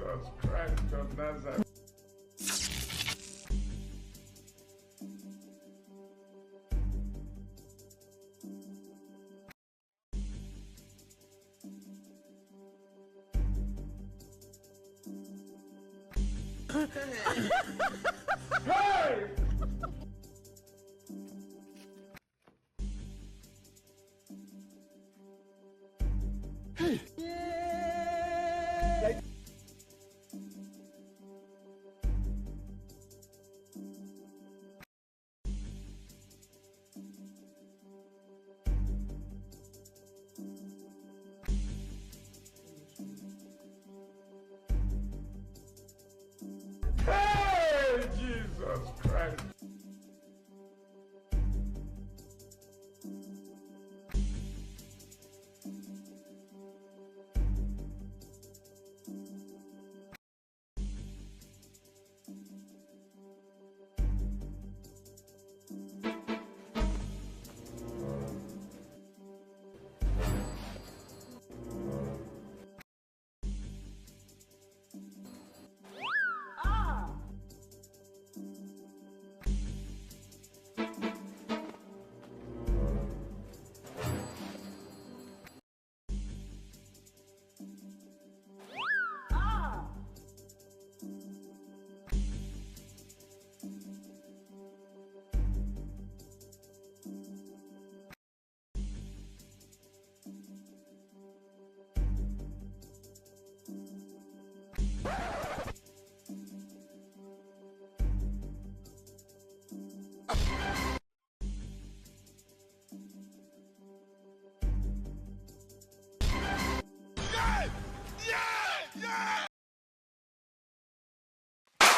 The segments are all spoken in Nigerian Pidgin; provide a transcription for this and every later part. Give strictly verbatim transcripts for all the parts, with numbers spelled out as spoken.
Jesus Christ of Nazareth. Hey! Hey, Jesus Christ.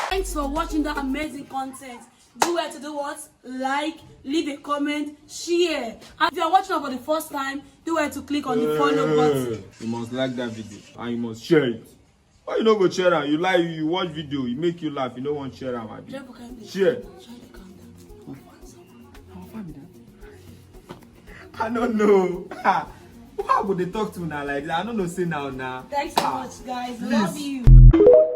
Thanks for watching that amazing content. Do well to do what? Like, leave a comment, share. And if you are watching for the first time, do well to click on the follow button. You must like that video and you must share it. Why you no go share am? You like, you watch video, you make you laugh, you no wan share am, abi? Share. I don't know. Why would they talk to una like that? I don't know, say now, now. Thanks so much, guys. Love you.